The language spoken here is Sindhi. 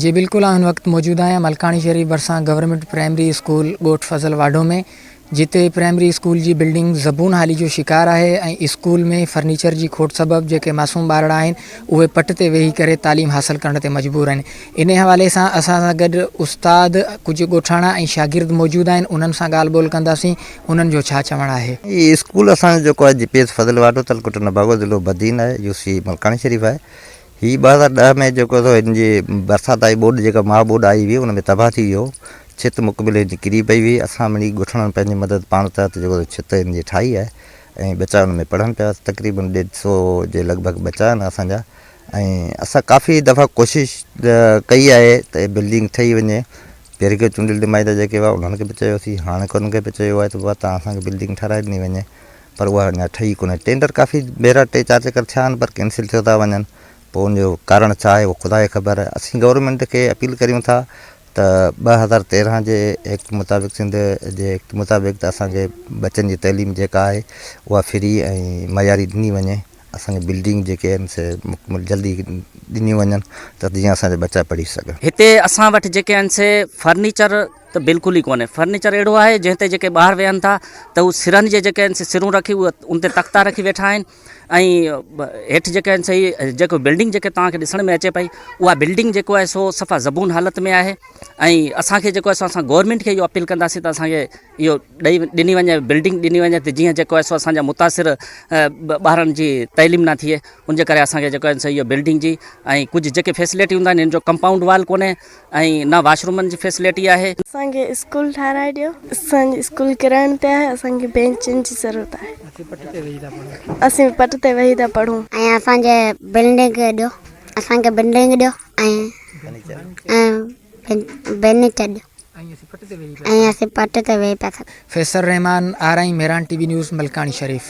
جي بلڪل آئون هن وقت موجود آهيان ملڪاڻي شريف ڀرسان گورنمينٽ پرائمري اسڪول ڳوٺ فضل واڍو ۾ جتي پرائمري اسڪول جي بلڊنگ زبون حالي جو شڪار آهي ۽ اسڪول ۾ فرنيچر جي کوٽ سبب جيڪي معصوم ٻارڙا آهن اهي پٽ تي ويهي ڪري تعليم حاصل ڪرڻ تي مجبور آهن انهي حوالي سان اسان سان گڏ استاد ڪجهه ڳوٺاڻا ۽ شاگرد موجود آهن انهن سان ڳالهه ٻولهه ڪنداسين انهن جو ڇا چوڻ آهي. هي اسڪول اسان جو جيڪو آهي جي پي ايس فضل واڍو تعلقو ٽنڊو باگو ضلعو بدين آهي يو سي ملڪاڻي شريف آهي هي 2010 ۾ جيڪو سو هن جي برسات آئي ٻوڏ جيڪا مها ٻوڏ آئي هئي ان ۾ تباهه ٿي ويو ڇت مڪمل هن جي ڪري پئي هئي اسان مڙئي ڳوٺاڻن پنهنجي مدد پاڻ تحت جيڪو سو ڇت هن جي ٺاهي آهي ۽ ٻچا ان ۾ پڙهن پيا تقريبن ڏيڍ سو جي لڳ ڀڳ ٻچا آهن اسان جا ۽ اسان ڪافي دفعا ڪوشش ڪئي آهي ته بلڊنگ ٺهي وڃي پهرين کان چونڊيل نمائندا جيڪي هئا انهن کي به چيوسين هاڻي انهن کي به چيو آهي ته بابا توهان اسان کي بلڊنگ ٺهرائي ڏني وڃي پر اها اڃا ٺهي ڪونهي. ٽينڊر ڪافي ڀيرا ٽي چار چڪر ٿيا آهن پر ڪينسل ٿيو ٿا وڃن پوء ان جو ڪارڻ ڇا آهي اهو خدا کي خبر آهي. اسين گورنمينٽ کي اپيل ڪريون ٿا ته 2013 جي ايڪٽ مطابق سنڌ جي ايڪٽ مطابق ته اسان کي ٻچن جي تعليم جيڪا آهي اها فري ۽ معياري ڏني وڃي اسان کي بلڊنگ جيڪي آهن سي مڪمل جلدي ڏنيون وڃن ته جيئن اسان جا ٻچا پڙهي سگهن. هتي اسان وٽ جيڪي آهن سي فرنيچر ته بلڪل ئي ڪونهي. فرنيچر اهڙو آهي جنهن تي جيڪي ٻار ويهن ٿا ته هو سرن جي جيڪي آهن سي سرون رکي اهي ان تي تختا رکي ويٺا آهن ۽ هيٺ جيڪي آهن سي جيڪو بلڊنگ جيڪي توهان کي ڏسڻ ۾ اچي پئي اها بلڊنگ جيڪو آهي سو صفا زبون حالت ۾ آهي ۽ اسان کي جيڪو آهي سو اسان گورنمينٽ کي اهو اپيل ڪنداسين ته اسان کي اهو ڏئي ڏني وڃي بلڊنگ ڏني وڃي ته جيئن جيڪو آهي سو اسان جا متاثر ٻارن جي تعليم نه ٿئي ان جي ڪري اسان کي جيڪو آهي سو اهو بلڊنگ جي ۽ ڪجهه جيڪي فيسلٽي هوندا آهن ان جو ڪمپائونڊ وال ڪونهي ۽ نه واش رومن جي فيسلٽي آهي. اسان کي اسڪول ٺاهرائي ڏيو. اسان جي اسڪول ڪرڻ تي آهي اسان کي بينچن جي ضرورت آهي. اسين پٽ تي ويهي ٿا پڙهون. اسين پٽ تي ويهي ٿا پڙهون. ۽ اسان جي بلڊنگ ڏيو اسان کي بلڊنگ ڏيو ۽ بينچ ڏيو ۽ اسين پٽ تي ويهي پيا سگهون. Faisal Rehman, Arain, Mehran T V news, Malkani Sharif.